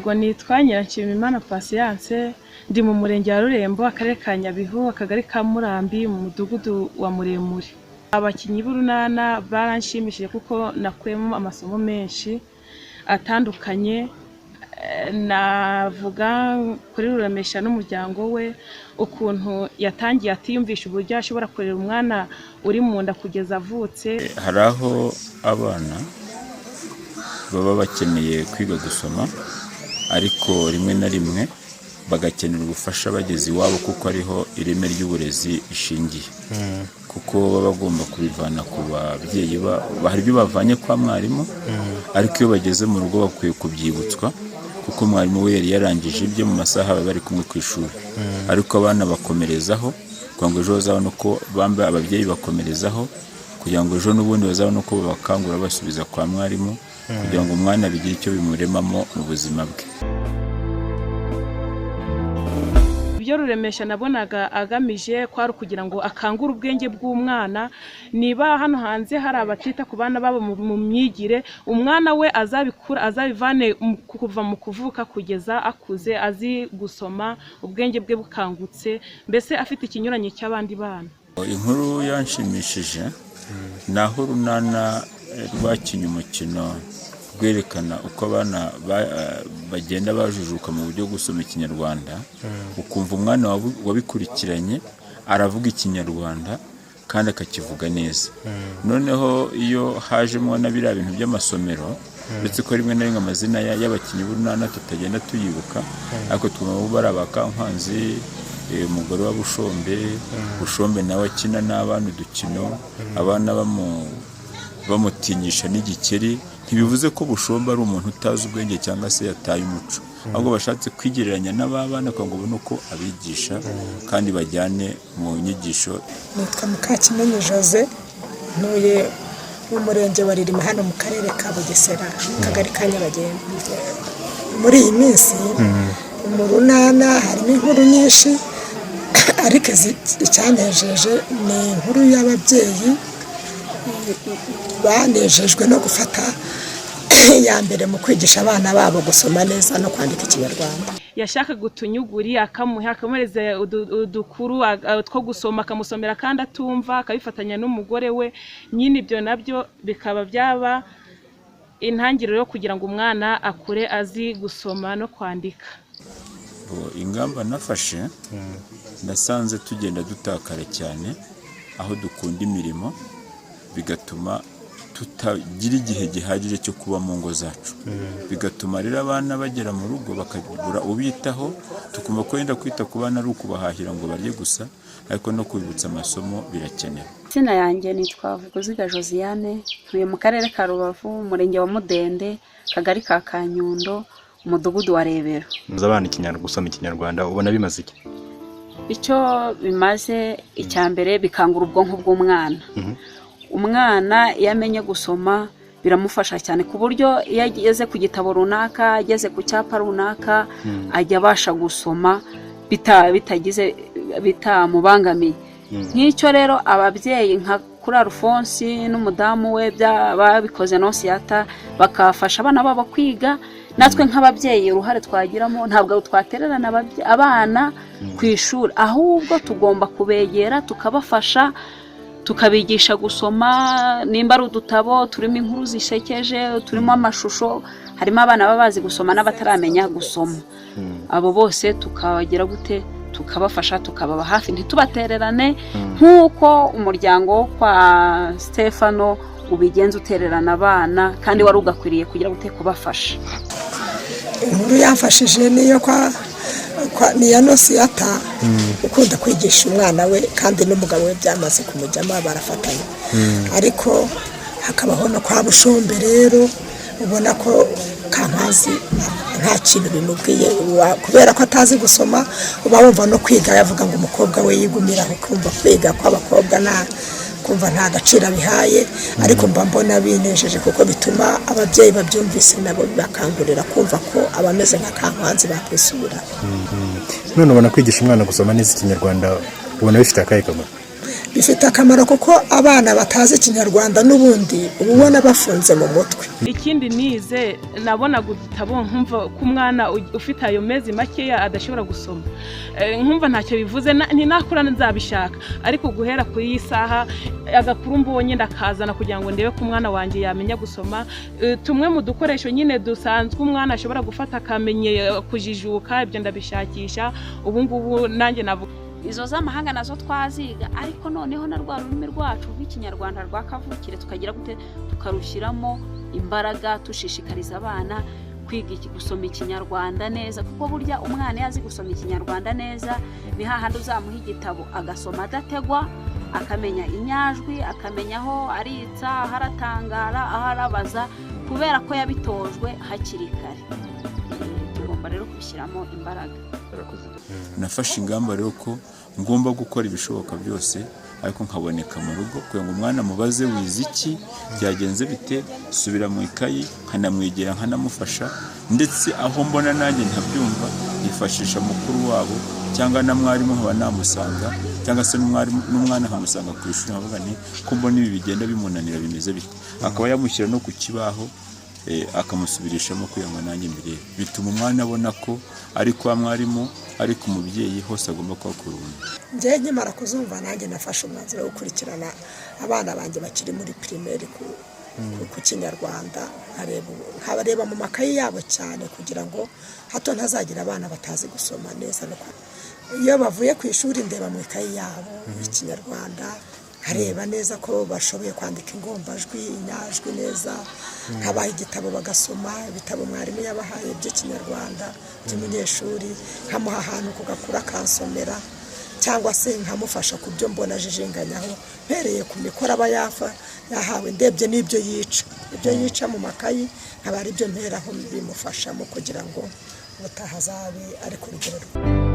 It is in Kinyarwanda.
Yego, nitwa Nyiranshimimana Patience, ndi mu murenge wa Rurembo, akarere ka Nyabihu, akagari ka Murambi, mu mudugudu wa Muremure. Abakinnyi b'urunana baranshimishije kuko nakuyemo amasomo menshi atandukanye. Navuga kuri Ruremesha n'umuryango we, ukuntu yatangiye atiyumvisha uburyo ashobora kurera umwana uri mu nda kugeza avutse. Hari aho abana baba bakeneye kwiga gusoma, ariko rimwe na rimwe bagakenera ubufasha bageze iwabo, kuko ariho ireme ry'uburezi rishingiye, kuko baba bagomba kubivana ku babyeyi. Hari ibyo bavanye kwa mwarimu, ariko iyo bageze mu rugo bakwiye kubyibutswa, kuko mwarimu we yari yarangije ibyo mu masaha baba bari kumwe ku ishuri, ariko abana bakomerezaho kugira ngo ejo bazabone uko bambaye. Ababyeyi bakomerezaho kugira ngo ejo n'ubundi bazabone uko babakangura basubiza kwa mwarimu, kugira ngo umwana bigire icyo bimuremamo mu buzima bwe. Ibyo Ruremesha nabonaga agamije kwari ukugira ngo akangure ubwenge bw'umwana. Niba hano hanze hari abatita ku bana babo mu myigire, umwana we azabikura, azabivane kuva mu kuvuka kugeza akuze azi gusoma, ubwenge bwe bukangutse, mbese afite ikinyuranyo cy'abandi bana. Inkuru yanshimishije ni aho urunana rwakinye umukino rwerekana uko abana bagenda bajujuka mu buryo gusoma Ikinyarwanda, ukumva umwana wabikurikiranye aravuga Ikinyarwanda kandi akakivuga neza. Noneho iyo hajemo na biriya bintu by'amasomero, uretse ko rimwe na rimwe amazina y'abakinnyi b'urunana tutagenda tuyibuka, ariko twumva bari abakankwanzi, umugore wa Bushombe, Bushombe nawe akina n'abana udukino, abana bamutinyisha n'igikeri. Ntibivuze ko Bushombe ari umuntu utazi ubwenge cyangwa se yataye umuco, ahubwo bashatse kwigereranya n'ababana kugira ngo babone uko abigisha kandi bajyane mu nyigisho. Nitwa Mukakimenyi Jose, ntuye mu murenge wa Ririma, hano mu karere ka Bugesera, akagari ka Nyabageni. Muri iyi minsi mu runana harimo inkuru nyinshi, ariko icyanejeje ni inkuru y'ababyeyi banejejwe no gufata iya mbere mu kwigisha abana babo gusoma neza no kwandika Ikinyarwanda. Yashakaga utunyuguri akamuha, akamuhereza udukuru two gusoma, akamusomera kandi atumva, akabifatanya n'umugore we nyine. Ibyo nabyo bikaba byaba intangiriro yo kugira ngo umwana akure azi gusoma no kwandika. Ingamba nafashe, nasanze tugenda dutakara cyane aho dukunda imirimo, bigatuma tutagira igihe gihagije cyo kuba mu ngo zacu, bigatuma rero abana bagera mu rugo bakabura ubitaho. Tukumva ko wenda kwita ku bana ari ukubahahira ngo barye gusa, ariko no kubibutsa amasomo birakenewe. Izina yanjye nitwa Vuguziga Josiane, ntuye mu karere ka Rubavu, umurenge wa Mudende, akagari ka Kanyundo, umudugudu wa Rebero. Abana gusoma Ikinyarwanda ubona bimaze iki? Icyo bimaze, icya mbere, bikangura ubwonko bw'umwana. Umwana iyo amenye gusoma biramufasha cyane, ku buryo iyo ageze ku gitabo runaka, ageze ku cyapa runaka, ajya abasha gusoma bitagize bitamubangamiye. Nk'icyo rero ababyeyi nka kuri Alphonse n'umudamu we babikoze Nonsiyata, bakafasha abana babo kwiga, natwe nk'ababyeyi uruhare twagiramo, ntabwo twatererana abana ku ishuri, ahubwo tugomba kubegera, tukabafasha, tukabigisha gusoma, nimba ari udutabo turimo inkuru zishekeje, turimo amashusho. Harimo abana baba bazi gusoma n'abataramenya gusoma. Abo bose tukabagira gute? Tukabafasha, tukababa hafi, ntitubatererane nk'uko umuryango wo kwa Stefano ubigenza, utererana abana kandi wari ugakwiriye kugira gute? Kubafasha. Inkuru yamfashije niyo kwa ni iya Nosiyata ukunda kwigisha umwana we, kandi n'umugabo we byamaze kumujyamo, barafatanya. Ariko hakabaho no kwa Bushombe rero, ubona ko Kankwazi nta kintu bimubwiye, kubera ko atazi gusoma. Uba wumva no kwiga yavuga ngo umukobwa we yigumira aho, kumva kwiga kw'abakobwa nta kumva nta gaciro abihaye. Ariko mba mbona binejeje, kuko bituma ababyeyi babyumvise nabo bibakangurira kumva ko abameze nka Kankwanzi bakwisubira. None ubona kwigisha umwana gusoma neza Ikinyarwanda, ubona bifite akahe kamaro? Bifite akamaro kuko abana batazi Ikinyarwanda n'ubundi uba ubona bafunze mu mutwe. Ikindi nize, nabonaga udutabo nkumva ko umwana ufite ayo mezi makeya adashobora gusoma. Nkumva ntacyo bivuze, ntinakura nzabishaka. Ariko guhera kuri iyi saha, agakuru mbonye ndakazana kugira ngo ndebe ko umwana wanjye yamenya gusoma. Tumwe mu dukoresho nyine dusanzwe umwana ashobora gufata akamenye kujijuka, ibyo ndabishakisha. Ubu ngubu nanjye navuga Izo z'amahanga nazo twaziga, ariko noneho na rwa rurimi rwacu rw'Ikinyarwanda rwa kavukire tukagira gute? Tukarushyiramo imbaraga, dushishikariza abana kwiga gusoma Ikinyarwanda neza, kuko burya umwana iyo azi gusoma Ikinyarwanda neza, ni hahandi uzamuha igitabo agasoma adategwa, akamenya inyajwi, akamenya aho aritsa, aho aratangara, aho arabaza, kubera ko yabitojwe hakiri kare. Tugomba rero kubishyiramo imbaraga. Nafashe ingamba rero ko ngomba gukora ibishoboka byose, ariko nkaboneka mu rugo kugira ngo umwana mubaze: "Wize iki? Byagenze bite? Subira mu ikayi." Nkanamwegera, nkanamufasha, ndetse aho mbona nanjye ntabyumva nifashisha mukuru wabo cyangwa na mwarimu nkaba namusanga, cyangwa se n'umwana nkamusanga ku ishuri, nkavuga nti: "Ko mbona ibi bigenda bimunanira, bimeze bite?" Akaba yamushyira no ku kibaho, akamusubirishamo kugira ngo nanjye mbirebe. Bituma umwana abona ko ari kwa mwarimu, ari ku mubyeyi, hose agomba kuhakura ubumenyi. Njyewe nkimara kuzumva, nanjye nafashe umwanzuro wo gukurikirana abana banjye bakiri muri primaire ku Kinyarwanda, nkareba mu makayi yabo cyane kugira ngo hato ntazagira abana batazi gusoma neza. Iyo bavuye ku ishuri, ndeba mu ikayi yabo y'Ikinyarwanda, nkareba neza ko bashoboye kwandika ingombajwi, inyajwi neza, nkabaha igitabo bagasoma, ibitabo mwarimu yabahaye by'Ikinyarwanda by'umunyeshuri, nkamuha ahantu ku gakuru akansomera, cyangwa se nkamufasha ku byo mbona ajijinganyaho, mpereye ku mikoro aba yafa yahawe, ndebye n'ibyo yica, ibyo yica mu makayi, nkaba ari byo mperaho bimufashamo kugira ngo ubutaha azabe ari ku rugero rwe.